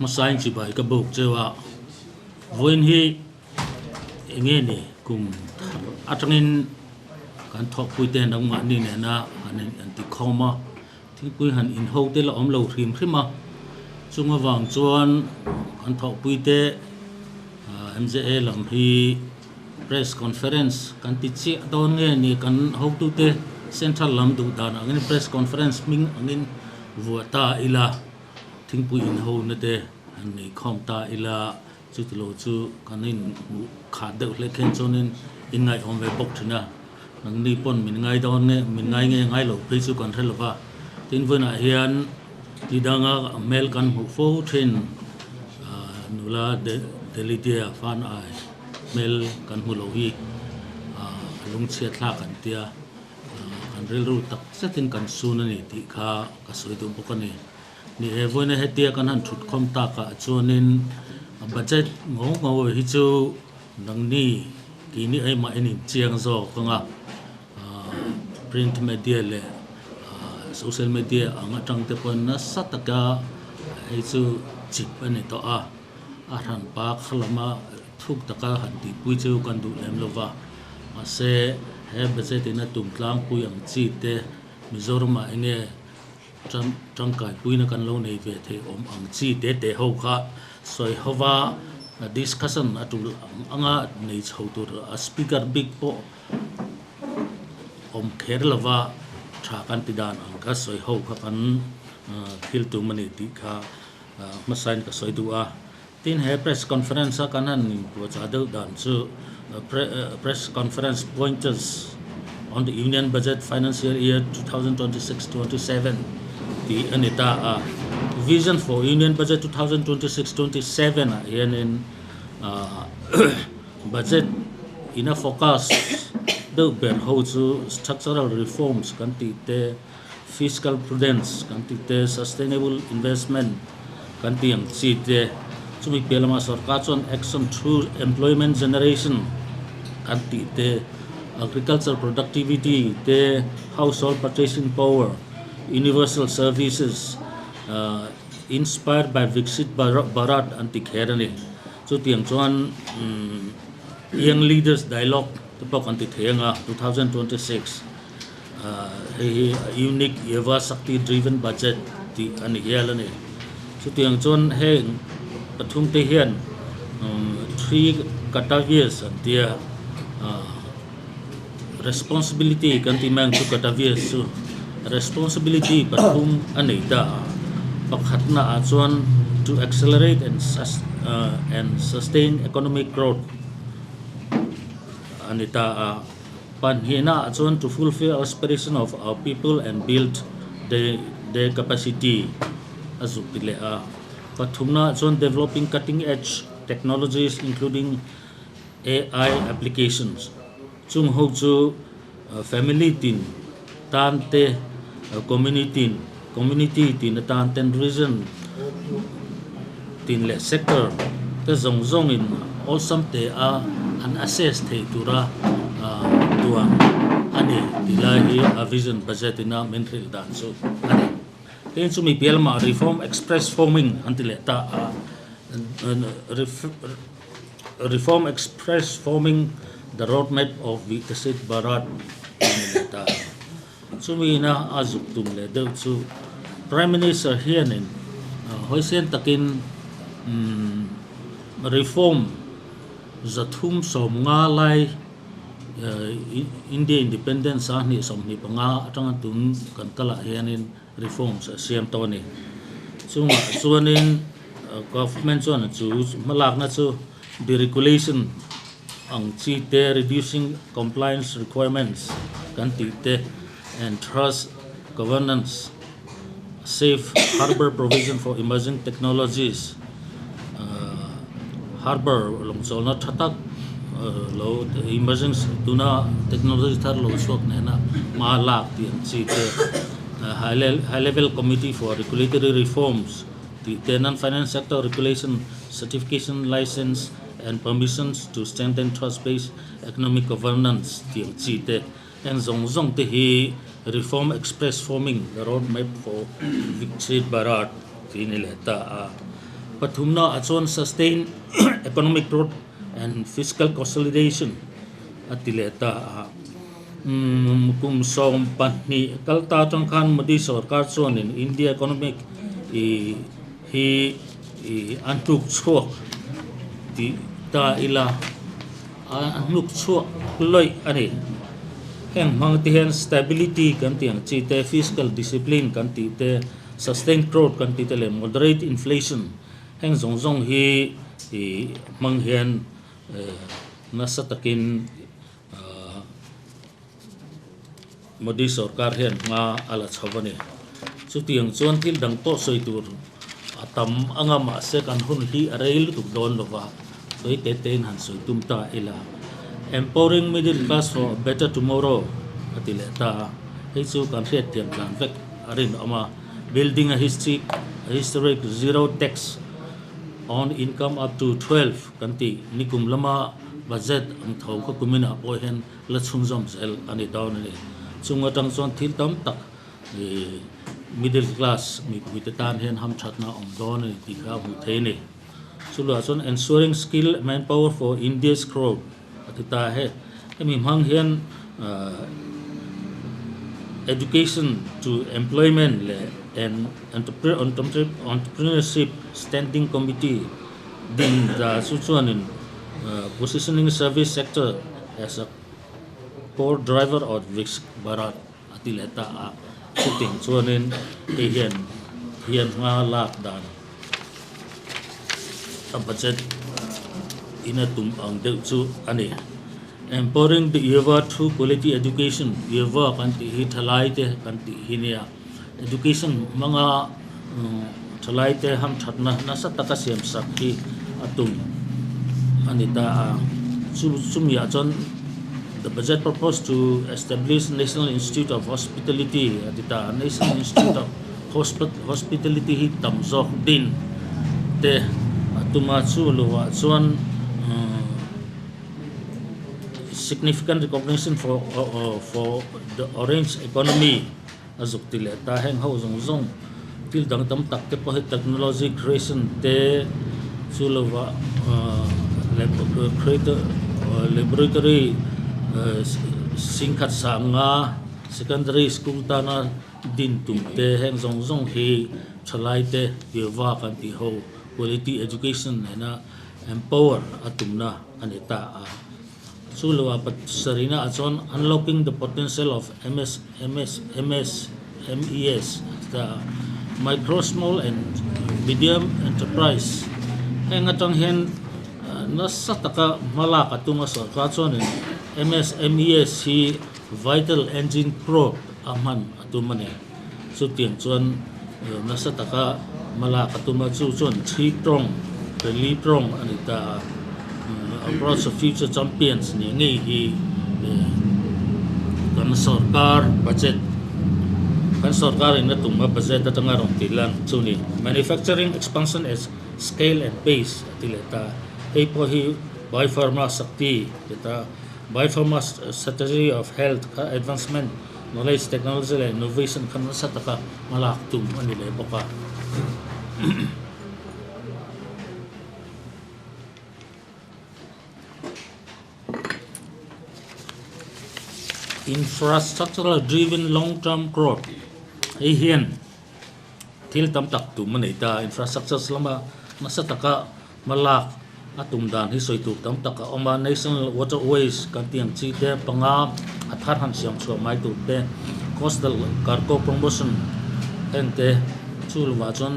Hmasain chibai ka buk cheu a, vawiin hi enge ni kum thar atangin kan thawkpui te nangmahni nena han in an ti khawm a, thingpui han in ho te la awm lo hrim hrim a, chung avang chuan kan thawhpui te MJA lam hi press conference kan ti chiah dawn nge ni kan hotute central lam duh dan angin press conference hming angin vuah ta ila. Thingpui inhona te han nei khawm ta ila, chuti lo chu kan inhmuh khat deuh hle khen chuanin in ngaihawm ve bawk thin a, nangni pawn min ngai dawn nge min ngai nge ngai lo phei chu kan hre lo va. Tin vawiinah hian ti danga hmel kan hmuh fo thin nula Delidia fan ai hmel kan hmu lo hi a lungchhiat thlak an tia. Kan rilru tak zetin kan sun a ni tih kha ka sawi duh bawk a ni. Ni e, vawiina hetia kan han thut khawm takah chuanin budget ngo ngo hi chu nangni keini aimah in inchiang zawk ang a, print media leh social media ang atang te pawhin nasa taka hei chu chip a ni tawh a, a hranpa kha lama thuk taka han tihpui chu kan duh lem lo va. Mahse, he budget in a tum tlangpui ang chi te Mizoramah enge tangkaipuina kan lo nei ve thei awm ang chi te te ho kha sawi hova discussion a tul ang anga nei chho tur a speaker bik pawh awm kher lova tha kan ti dan ang kha sawi ho kha kan thil tum a ni tih kha hmasain ka sawi duh a. Tin, he press conference a kan han inpuahchah deuh dan chu Press Conference Pointers on the Union Budget Financial Year 2026-27 tih a ni ta a. Vision for Union Budget 2026-27 ah hianin budget ina focus deuh ber ho chu structural reforms kan tih te, Fiscal prudence kan tih te, sustainable investment kan tih ang chi te, chumi piah lamah sorkar chuan action through employment generation kan tih te, agriculture productivity te, household purchasing power, universal services inspired by Viksit Bharat an ti kher a ni. Chutiang chuan Young Leaders Dialogue te pawh kan ti thei ang a, 2026. Hei hi Unique Yuva Shakti Driven Budget tih a ni hial a ni. Chutiang chuan heng pathum te hian Three Kartavyas an ti a, responsibility kan tih mai ang chu Kartavyas chu responsibility pathum a nei ta a. Pakhatna ah chuan to accelerate and sustain economic growth a ni ta a. Panhnihna ah chuan to fulfill aspiration of our people and build their capacity a zuk ti leh a. Pathumna ah chuan developing cutting edge technologies including AI applications chung ho chu family tin tan te, community community tin atan ten region tin leh sector te zawng zawng in awlsam te a an access thei tura duan a ni tih lai hi a vision budget ina min hrilh dan chu a ni. Tin chumi piah lamah reform express forming an ti leh ta a, reform express forming the roadmap of Viksit Bharat an ti leh ta a. Chumina a zuk tum leh deuh chu Prime Minister hianin hawisen takin reform 350 lai India Independence a hnih 25 atanga tun kan kalah hianin reforms a siam tawh a ni. Chungah chuanin government chuan chu hmalakna chu deregulation ang chi te, reducing compliance requirements kan tih te and trust governance, safe harbour provision for emerging technologies, harbour lawngchawlna tha tak lo emerging tuna technology thar lo chhuak nena hma lak tih ang chi te, high level committee for regulatory reforms tih te, non-finance sector regulation, certification, license and permissions to strengthen trust-based economic governance tih ang chi te, heng zawng zawng te hi Reform Express Forming the Roadmap for Viksit Bharat tih a ni leh ta a. Pathumna ah chuan sustain economic growth and fiscal consolidation a ti leh ta a. Kum 20 kal ta atang khan Modi sorkar chuanin India economic hi a hnuk chhuak tih ta ila a hnuk chhuak lawih a ni. Heng hmang te hian stability kan tih ang chi te, fiscal discipline kan tih te, sustained growth kan tih te leh moderate inflation heng zawng zawng hi hmang hian nasa takin Modi sorkar hian hma a la chho a ni. Chutiang chuan thil dang pawh sawi tur a tam anga mahse kan hun hi a rei lutuk dawn lo va, sawi te tein han sawi tum ta ila. Empowering middle class for a better tomorrow a ti leh ta a, hei chu kan hriatthiam tlan vek a rinawm a. Building a historic zero tax on income up to 12 kan tih nikum lama budget ang tho ka kuminah pawh hian la chhunzawm zel a ni dawn a ni. Chung atang chuan thil tam tak middle class mipuite tan hian hamthatna a awm dawn a ni tih kha a hmuh theih a ni. Chuluah chuan ensuring skill manpower for India's growth a ti ta he. Hemi hmang hian education to employment leh and entrepreneurship standing committee Din da chu chuanin Positioning Service Sector as a Core Driver of Viksit Bharat a ti leh ta a, chutiang chuanin hei hian hian hma lak dan a budget in a tum ang deuh chu a ni. Empowering the Yuva through Quality Education, Yuva kan tih hi thalai te kan tih hi nia. Education hmanga thalaite hamthatna nasa taka siam sak hi a tum a ni ta a. Chu chumiah chuan the budget proposed to establish National Institute of Hospitality a ti ta a. National Institute of Hospitality hi tam zawk din te a tum a. Chu lovah chuan significant recognition for for the orange economy. A zuk ti leh ta heng ho zawng zawng thil dang tam tak te pawh hi technology creation te chu lova laboratory singkhat sanga secondary school tana din tum te heng zawng zawng hi thalai te yoga kan tih ho quality education nena empower a tumna a ni ta a. Chu lo ah pasarihna ah chuan Unlocking the Potential of MS MS MS MES a ti ta a, Micro, Small and Medium Enterprise heng atang hian nasa taka hma lak a tum a sawrkar chuanin MSMES hi Vital Engine Growth a hman a tum a ni. Chutiang chuan nasa taka hma lak a tum a, chu chuan thi tawng, peli tawng a ni ta a. Approach of Future Champions nih ngei hi kan sorkar budget, kan sorkar in a tum a budget atanga rawn tih lan chu ni. Manufacturing expansion at scale and pace a ti leh ta a, hei pawh hi Biopharma Shakti ti ta a, Biopharma Strategy of Health kha advancement, Knowledge, Technology leh Innovation kha nasa taka hma lak tum a ni leh bawk a. Infrastructural driven long term growth hei hian thil tam tak tum a nei ta. Infrastructures lama nasa taka hma lak a tum dan hi sawi tur tam tak a awm a, National Waterways kan tih ang chi te panga a thar han siam chhuah mai tur te, Coastal Cargo Promotion heng te chu lovah chuan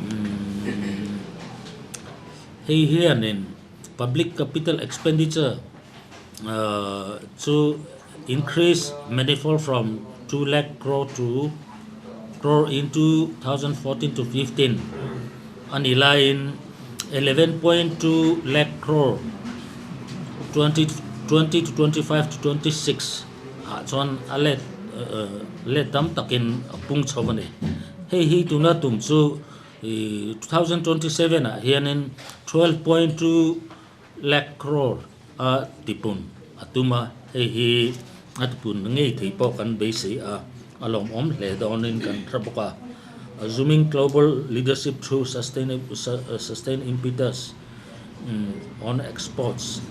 umm hei hianin Public Capital Expenditure ahh chu increase manifold from 2 lakh crore to crore in 2014 to 15 a nih laiin 11.2 lakh crore 20 to 25 to 26 ah chuan a let let tam takin a pung chho a ni. Hei hi tuna tum chu ih 2027 ah hianin 12.2 lakh crore a tipun a tum a, hei hi a tipun ngei thei pawh kan beisei a, a lawmawm hle dawnin kan hre bawk a. Assuming global leadership through sustained impetus on exports,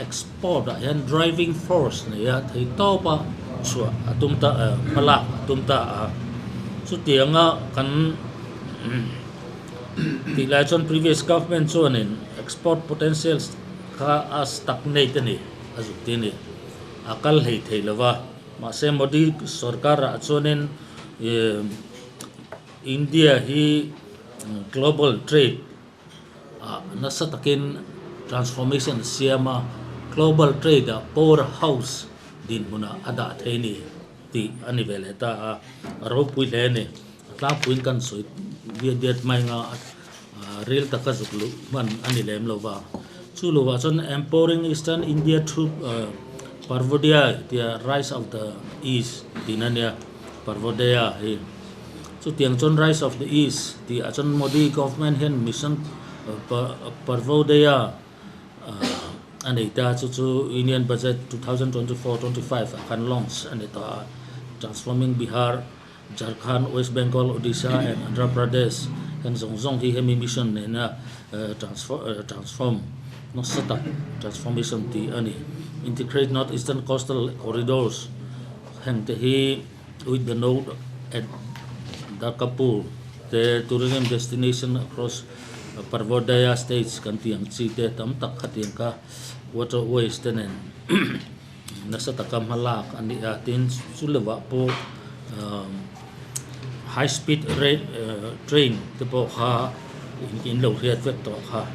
export ah hian driving force nei a thei tawp a chhuah a tum ta hmalak a tum ta a, chutianga kan tih lai chuan previous government chuanin export potentials kha a stagnate a ni a zuk ti a ni, a kal hlei thei lo va, mahse Modi sorkar ah chuanin India hi global trade ah nasa takin transformation a siam a, global trade ah power house dinhmunah a dah thei a ni tih a ni ve leh ta a, a ropui hle a ni. A tlangpuiin kan sawi diat diat mai anga ril taka zuk luh hman a ni lem lo va. Chu lovah chuan Empowering Eastern India Through Parvodaya tia Rise of the East tihna a nia, Parvodaya hi. Chutiang chuan Rise of the East tih ah chuan Modi government hian mission Parvodaya a nei ta chu chu Union Budget 2024-25 ah khan launch a ni tawh a, Transforming Bihar, Jharkhand, West Bengal, Odisha and Andhra Pradesh heng zawng zawng hi hemi mission nena transform nasa tak transformation tih a ni. Integrate North Eastern Coastal Corridors heng te hi With the node at Darkapur te tourism destination across Parvodaya states kan tih ang chi te tam tak khatiang kha waterways te nen nasa taka hma lak a ni a, tin chu lovah pawh high speed train te pawh kha in lo hriat vek tawh kha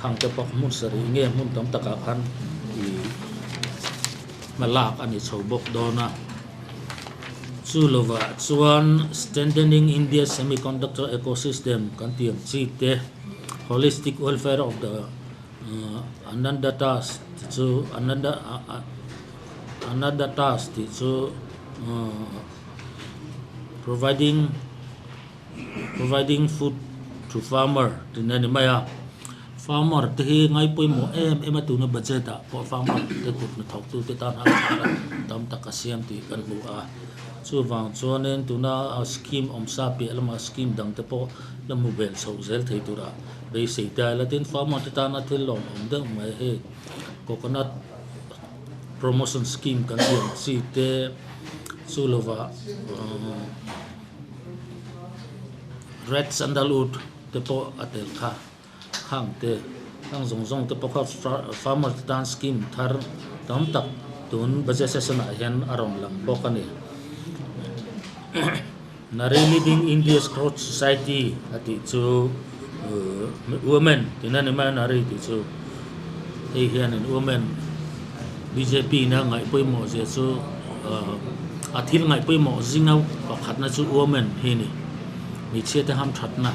khang te pawh hmun sarih nge hmun tam takah khan ih hma lak a ni chho bawk dawn a. Chu lovah chuan Strengthening India Semiconductor Ecosystem kan tih ang chi te, Holistic Welfare of the Annadatas tih chu Annadatas tih chu Providing Providing food to farmer tih na ni mai a. Farmer te hi ngai pawimawh em em a tuna budget ah pawh farmer te kut hnathawk tu te tan han thar tam tak a siam tih kan hmu a. Chuvang chuanin tuna scheme awm sa piah lamah scheme dang te pawh la hmu vel chhoh zel thei tura beisei ta ila. Tin, farmer te tana thil lawmawm deuh mai hei coconut promotion scheme kan tih ang chi te chu lovah red sandalwood te pawh a tel kha. Khang te, khang zawng zawng te pawh kha farmer te tan scheme thar tam tak tun budget session ah hian a rawn lang bawk a ni. Nari Leading India's Growth Society a tih chu women tihna ni mai a Nari tih chu hei hianin women bjp ina ngaih pawimawh zia chu a thil ngaih pawimawh zinga pakhatna chu women hi a ni hmeichhia te hamthatna.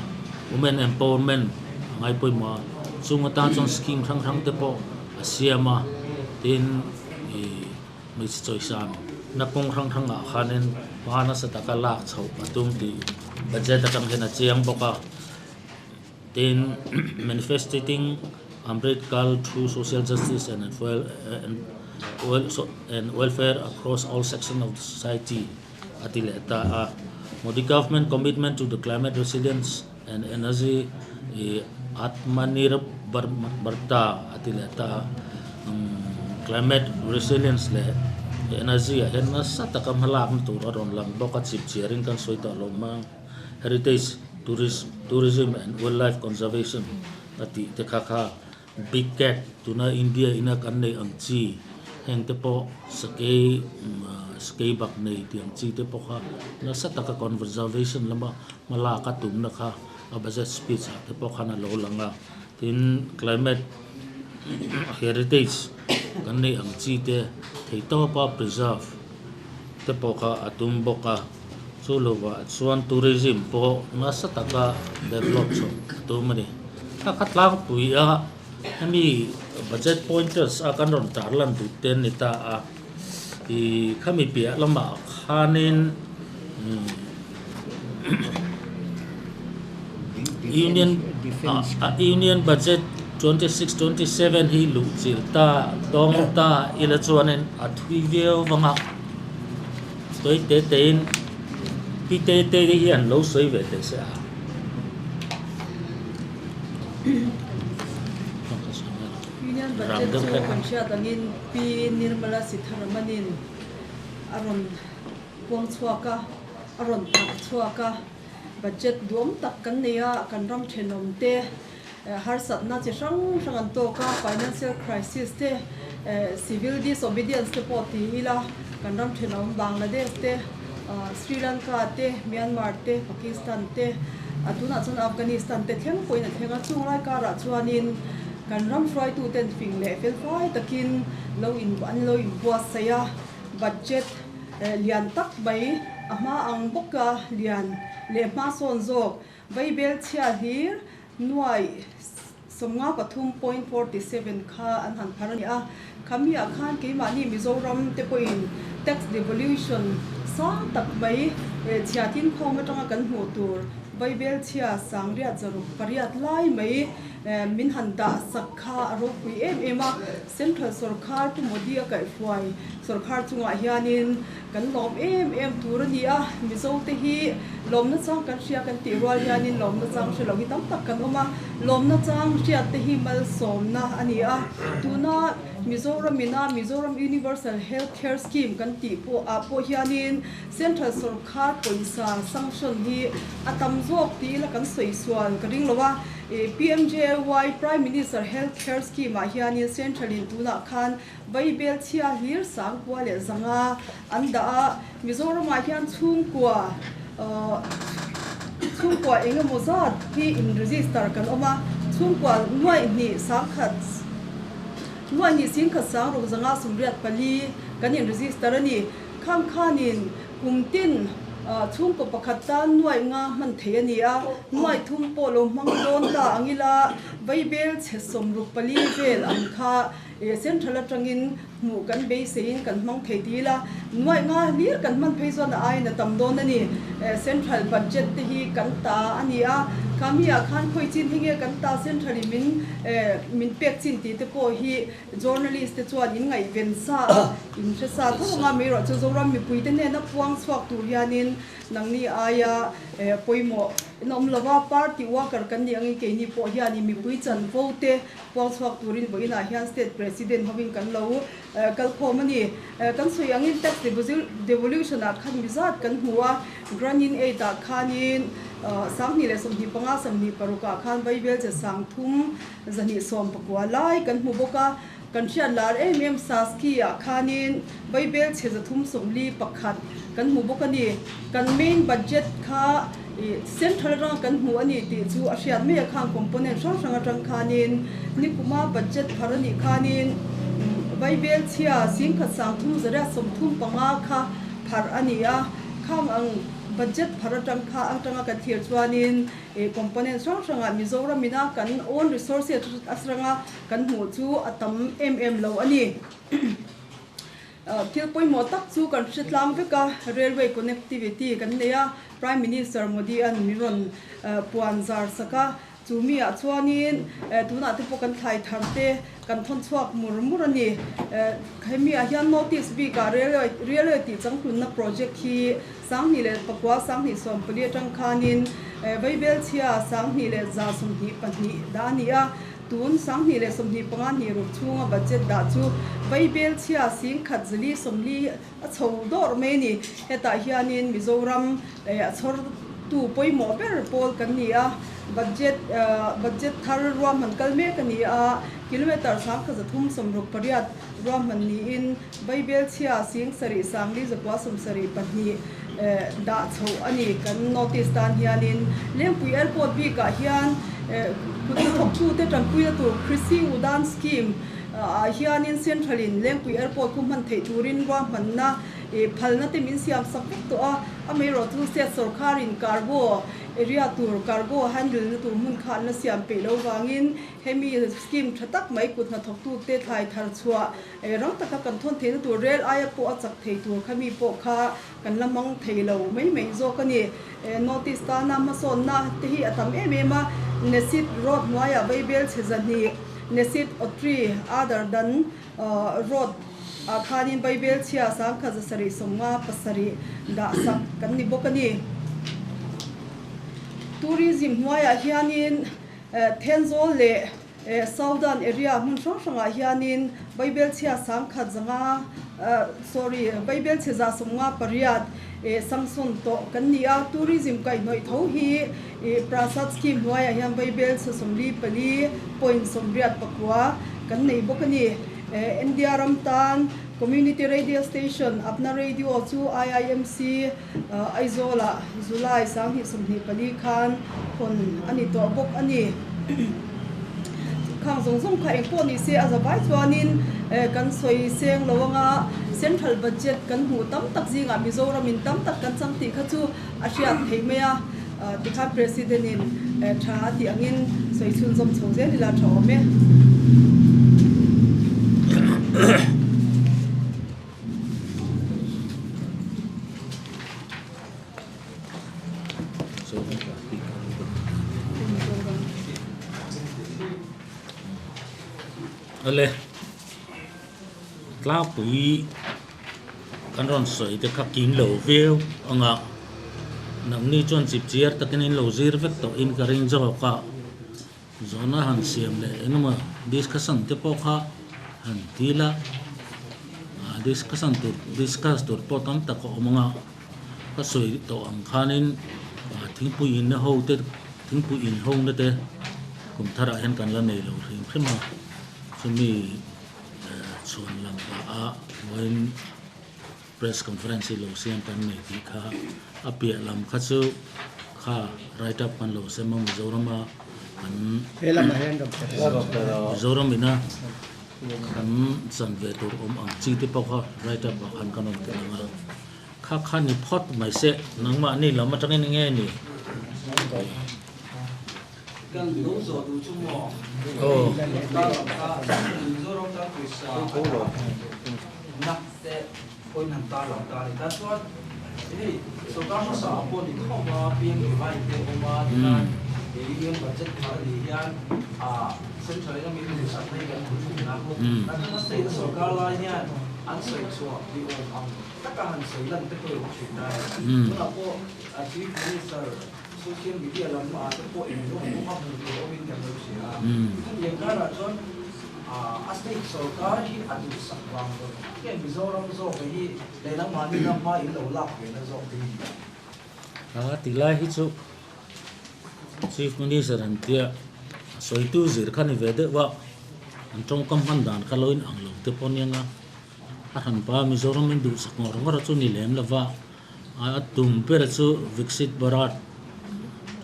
Women Empowerment a ngai pawimawh a, chung atan chuan scheme hrang hrang te pawh a siam a, tin ih hmeichhe chawisan na kawng hrang hrang ah khanin hma nasa taka lak chhoh a tum tih budget atang hian a chiang bawk a, tin manifestating Amrit Kal through social justice and and welfare across all section of the society. a ti leh ta a. Modi government commitment to the climate resilience and energy Atmanirbharta a ti leh ta a. Climate resilience leh energy ah hian nasa taka hmalakna tur a rawn lang bawk a, chip chiarin kan sawi tawh lo mang. Heritage tourism and wildlife conservation a tih te kha kha Big cat tuna India ina kan neih ang chi heng te pawh sakei sakei bak nei tih ang chi te pawh kha nasa taka conservation lama hma lak a tumna kha a budget speech ah te pawh khan a lo lang a, tin climate heritage kan neih ang chi te thei tawpa preserve te pawh kha a tum bawk a, chu lovah chuan tourism pawh nasa taka develop chhoh a tum a ni. Thla kha tlangpui a hemi budget pointers a kan rawn tarlan duh te an ni ta a, ih khami piah lamah khanin Union Union budget 26-27 hi luh chilh ta dawng ta ila chuanin a thui viau vang a, sawi te te in. Pi Tete te hian lo sawi ve teh se a. Union Budget chu kan hriat angin Pi Nirmala Sitharaman-in a rawn puang chhuak a, a rawn phak chhuak a. Budget duhawm tak kan nei a, kan ram thenawm te harsatna chi hrang hrang an tawk a, financial crisis te, civil disobedience te pawh ti ila, kan ram thenawm Bangladesh te, Sri Lanka te, Myanmar te, Pakistan te, a tunah chuan Afghanistan te thleng pawhin a thleng a, chung lai karah chuanin kan ram hruaituten fing leh felfai takin lo in an lo inbuatsaih a, budget lian tak mai a hma ang bawka lian leh hmasawn zawk Vaibel chhia hlir nuai 53.47 kha an han phar a ni a. Khamiah khan keimahni Mizoram te pawhin tax devolution sang tak mai chhia thinkhawm atanga kan hmuh tur Vaibel chhia sangriat zaruk pariat lai mai min han dah sak kha a ropui em em a. Central sorkar Pu Modi a kaihhruai sorkar chungah hianin Kan lawm em em tur a ni a, Mizo te hi lawmna chang kan hria kan tih rual hianin lawmna chang hre lo hi tam tak kan awm a, lawmna chang hriat te hi malsawmna a ni a. Tuna Mizoram ina Mizoram Universal Health Care Scheme kan tih pawh ah pawh hianin Central sawrkar pawisa sanction hi a tam zawk ti ila kan sawi sual ka ring lo a. PMJAY Prime Minister Health Care Scheme ah hianin Central in tunah khan Vaibel chhia hlir sangkua leh zanga an dah a, Mizoramah hian chhungkua chhungkua eng emaw zat hi in register kan awm a, chhungkua nuaih hnih sangkhat nuaih hnih singkhat sangruk zanga sumriat pali kan in register a ni. Khang khanin kum tin chhungkaw pakhat tan nuaih nga hman thei a ni a, nuaih thum pawh lo hmang dawn ta ang ila Vaibel chhe 64 vel ang kha Central atangin hmuh kan beiseiin kan hmang thei ti ila, nuaih nga hlir kan hman phei chuan a aiin a tam dawn a ni. Central budget te hi kan ta a ni a, kha mi ah khan khawi chin hi nge kan ta Central in min min pek chin tih te pawh hi journalist te chuan in ngaihven sa a, in hre sa tho ang a, mai erawh chu Zoram mipui te hnena puang chhuak tur hianin nangni aia pawimawh in awm lo va, party worker kan nih angin keini pawh hianin mipui chanvo te Puang chhuak turin vawiinah hian State President hovin kan lo kal khawm a ni. Kan sawi angin tax devolution ah khan mi zat kan hmu a, Grant in Aid ah khanin 2025 26 ah khan Vaibel che 30 219 lai kan hmu bawk a. Kan hriat lar em em Saski ah khanin Vaibel che 341 kan hmu bawk a ni. Kan main budget kha Central atanga kan hmuh a ni tih chu a hriat mai a, khang component hrang hrang atang khanin nikuma budget phar a nih khanin Vaibel chhia 10 30 35 kha phar a ni a, khang ang budget phar atang kha atanga kan thlir chuanin component hrang hrangah Mizoram ina kan own resources atanga kan hmuh chu a tam em em lo a ni. Thil pawimawh tak chu kan hre tlang vek a, railway connectivity kan nei a, Prime Minister Modi-a'n min rawn puan zar sak a, chu mi ah chuanin tunah te pawh kan thlai thar te kan thawn chhuak mur mur a ni. Hemi ah hian notice bik ah railway railway tih changtlunna project hi 2009 2014 atang khanin Vaibelchhia 2122 dah a ni a, Tun 2025 hnih ruk chhunga budget dah chu Vaibel chhia 10,000 440 a chho dawrh mai a ni. Hetah hianin Mizoram a chhawrtu pawimawh ber pawl kan ni a, budget budget thar ruahman kal mek a ni a, kilometre 1368 ruahman niin Vaibel chhia 7 4 972 dah chhoh a ni. Kan notice tan hianin Lengpui Airport bikah hian kut hnathawktute tanpuina tur Krishi Udan Scheme ah hianin Central in Lengpui Airport khu hman theih turin ruahmanna phalna te min siam sak vek tawh a. Amaherawh chu state sorkharin cargo area tur, cargo handle na tur hmun kha an la siam peih lo vangin hemi scheme tha tak mai kut hnathawktute thlai thar chhuah Rang taka kan thawn theihna tur rel aia pawh a chak thei tur kha mi pawh kha kan la mang thei lo mai mai zawk a ni. Notice tana hmasawnna te hi a tam em em a, Nesit road hnuaiah Vaibel chhe 200, Nesit Otri Adar dan road ah khanin Vaibel chhia 1757 dah sak kan ni bawk a ni. Tourism hnuaiah hianin Thenzawl leh Southern area hmun hrang hrangah hianin Vaibelchhia sangkhat zanga sorry Vaibelchhe za sawmnga pariat sangsawn tawh kan ni a. Tourism kaihhnawih tho hi Prasad scheme hnuaiah hian Vaibelchhe 44 point 84 kan nei bawk a ni. India ram tan Community Radio Station Apna Radio chu IIMC Aizawlah July 2024 khan hawn a ni tawh bawk a ni. Khang zawng zawng kha eng pawh ni se a zavai chuanin kan sawi seng lo anga Central Budget kan hmuh tam tak zingah Mizoramin tam tak kan chang tih kha chu a hriat theih mai a, tikhan President in tha a tih angin sawi chhunzawm chho zel ila tha awm e. Ale tlangpui kan rawn sawi te kha kim lo viau anga nangni chuan chip chiar takin in lo zir vek tawh in ka ring zawk a. Zawhna han siam leh engemaw discussion te pawh kha han dil a, discussion tur discuss tur pawh tam tak a awm ang a, ka sawi tawh ang khanin thingpui inna ho te thingpui in ho na te kum tharah hian kan la nei lo hrim hrim a, chumi chhuan lam pah a vawiin press conference hi lo siam kan nei tih kha a piah lam kha chu kha write up kan lo sem a Mizorama kan Mizoram ina kan chan ve tur awm ang chi te pawh kha write up ah khan kan rawn tel ang a kha kha ni phawt mai se nangmahni lam atangin enge ni. Kan lo zawh duh chu maw? Mizoram tan pawisa na te pawhin han tar lang ta a ni. Tah chuan hei sorkar hmasa ah pawh ni khawp a, PMKY te a awm a, tikhan Union Budget thar a nih hian Central in a min duhsak na hi kan hmu thin a. Tah chuan a state a sorkar lai hian an sawi chhuah ni awm ang taka han sawi lan te pawh i awm thin a. Tunah pawh Chief Minister Social media lam ah te pawh eng rawng pawh a hmuh tur awmin kan lo hria a. Chutiang karah chuan a state sorkar hi a duhsak vang lo nge Mizoram zawk hi lehlam mahni ram hma in lo lak ve na zawk te hi ni ang? A ti lai hi chu Chief Minister an tia a sawitu zir kha ni ve deuh a, an tawngkam hman dan kha lo in ang lo te pawh aniang a, a hranpa Mizoram in duhsak ngawr ngawr a chu ni lem lova. A tum ber chu Viksit Bharat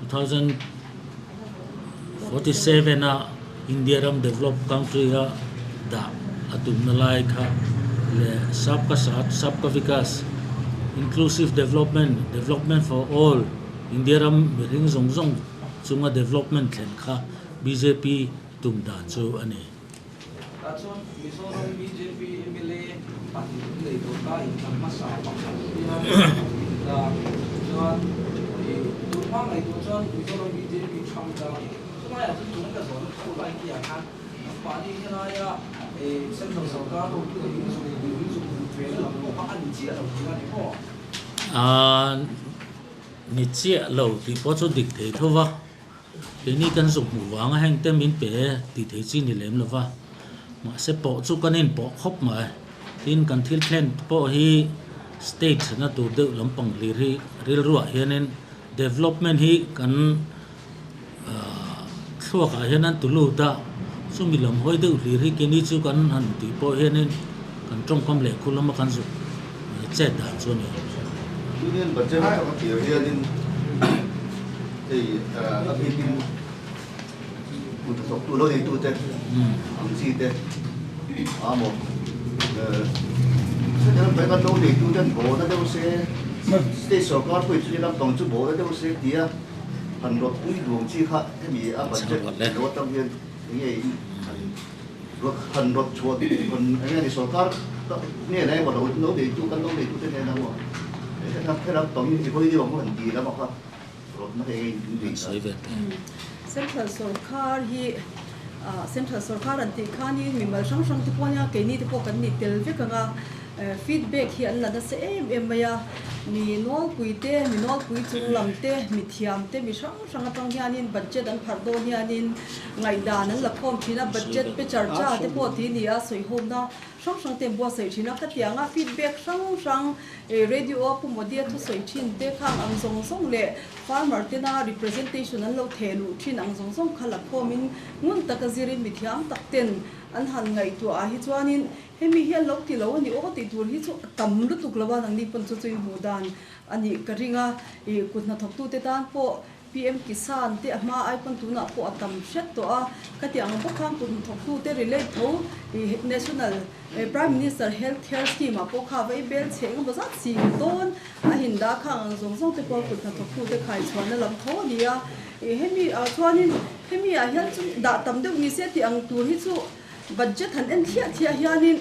2047 a India ram develop country a dah a tumna lai kha leh Sabka Saath Sabka Vikas, Inclusive Development, Development for All, India ram mihring zawng zawng chunga development thlen kha bjp tum dan chu a ni. Tah chuan Mizoram bjp mla pahnih nei tur ta inthlan hmasa pakhat hian ta chuan tun hma ngaihtuah chuan Mizoram bjp thang ta chulaiah chuan tuna ka zawhna thu lai khi ah khan mahni helaia Central sorkar hotute in zuk in zuk ve na lam pawh kha a ni chiah lo tih a ni maw? Ni chiah lo tih pawh chu dik thei tho va. Keini kan zuk hmuh vanga heng te min pe tih thei chi ni lem lova, mahse pawh chu kan inpawh khawp mai. Tin, kan thil thlen pawh hi state na tur deuh lampang hlir hi rilruah hianin development hi kan thluakah hian an tu lut a, chumi lam hawi deuh hlir hi keini chu kan han tih pawh hianin kan tawngkam leh khu lama kan zuk chet dan chu a ni. Union Budget atanga tir hianin hei a bikin kut hnathawktu lo neitute ang chi te a maw central bank a lo neitute an bawhna deuh se state sorkar pawhin chu lampang chu bawhna deuh se tia han rawt pui duang chi kha hemi a budget lo atang hian enge han Han rawt chhuah han eng nge ni sorkar hnenah emaw lo lo neitu kan lo neitu te hnenah emaw helam tawngin i hawi deuh ang han ti lam a kha rawtna kha eng nge in sawi ve teh. Central sorkar hi Central sorkar an tih khanin mimal hrang hrang te pawh nia keini te pawh kan ni tel vek ang a. Feedback hi an la nasa em em mai a, mi nawlpui te, mi nawlpui chung lam te, mi thiam te, mi hrang hrang atang hianin budget an pharh dawn hianin ngaihdan an la khawm thin a, budget pe char cha te pawh ti ni a, sawihawmna hrang hrang te an buatsaih thin a, khatianga feedback hrang hrang radio a Pu Modi a thusawi thin te khang ang zawng zawng leh farmer tena representation an lo theh luh thin ang zawng zawng kha la khawmin ngun taka zirin mi thiam tak ten an han ngaihtuah ah hi chuanin Hemi hi an lo ti lo a ni aw tih tur hi chu a tam lutuk lo a, nangni pawn chu chu i hmuh dan a nih ka ring a, ih kut hnathawktute tan pawh PM Kisan te a hma ai pawn tunah pawh a tam hret tawh a, ka ti ang bawk khan kut hnathawktute relate tho ih National Prime Minister Health Care Scheme ah pawh kha va i bel chhe eng emaw zat sing dawn a hinda khang ang zawng zawng te pawh kut hnathawktute khaichhuahna lam tho a ni a, ih hemi ah chuanin hemi ah hian chu dah tam deuh ni se tih ang tur hi chu Budget han en thliah thliah hianin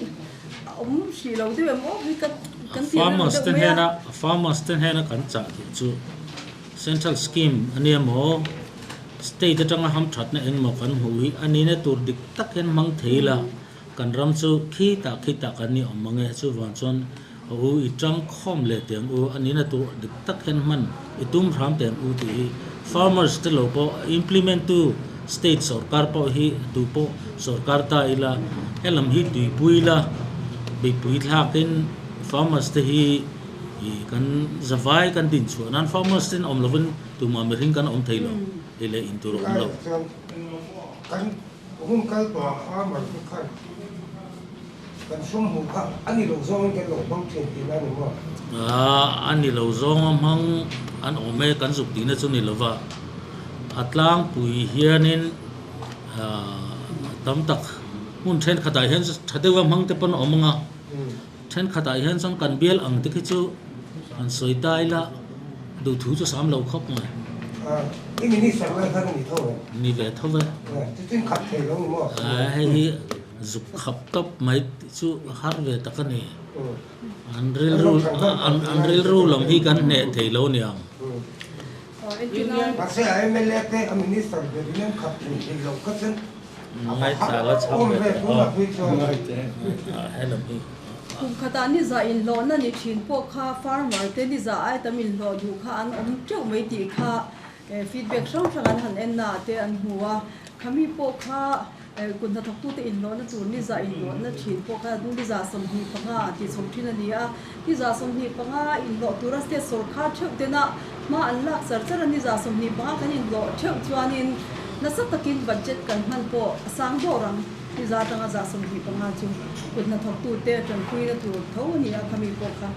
a awm hrih lo deuh em aw hei ka kan tih reng deuh mai a. Farmers te hnena kan chah duh chu Central scheme a nia maw State atanga hamthatna engmaw kan hmuh hi a nihna tur dik tak hian hmang thei ila kan ram chu khitah khitah kan ni awm mang e chuvang chuan a u i tang khawm leh teh ang u a nihna tur dik tak hian hman i tum hram teh ang u tih hi farmers te lo pawh implement tu state sorkar pawh hi tu pawh sorkar ta ila helam hi tuipui ila mipui thlakin farmers te hi ih kan zavai kan din chhuah nan farmers ten awm lovin tumah mihring kan awm thei lo tih leh in tur a awm lo. Kan hun kal tawh ah farmer te khan Kan sum hmuh kha a ni lo zawngin kan lo hmang thin tihna a ni maw? A ni lo zawnga hmang an awm e, kan zuk tihna chu ni lova, a tlangpui hianin tam tak hmun thenkhatah hian tha deuha hmang te pawn a awm ang a, thenkhatah hian chuan kan bial ang te khi chu han sawi ta ila duhthu chu sam lo khawp mai. I minister lai khan a ni tho em? Ni ve tho e. Chutin khat thei lo ni maw? Hei hi Zuk khap tawp mai tih chu har ve tak a ni. An rilru an rilru lam hi kan hneh thei lo niang. Mahse a mla te a minister ber in an khap thei thei lo kha chuan Ngaithla la chhang awm ve ve teh tunah aw. phei chuan. Helam hi. Kum khatah ni za inhlawhna ni thin pawh kha farmer te ni za ai tam inhlawh duh kha an awm teuh mai tih kha feedback hrang hrang an han en na ah te an hmu a. Khami pawh kha Kut hnathawktute inhlawhna tur ni za inhlawhna thin pawh kha ni 25 ah tih chhawm thin a ni a. Ni 25 inhlawh tura state sawrkar theuh tena hma an lak char char a, ni 25 kan inhlawh theuh chuanin nasa takin budget kan hman pawh a sang dawr ang. Ni za atanga 25 chu kut hnathawktute tanpuina tur tho a ni a, khami pawh kha.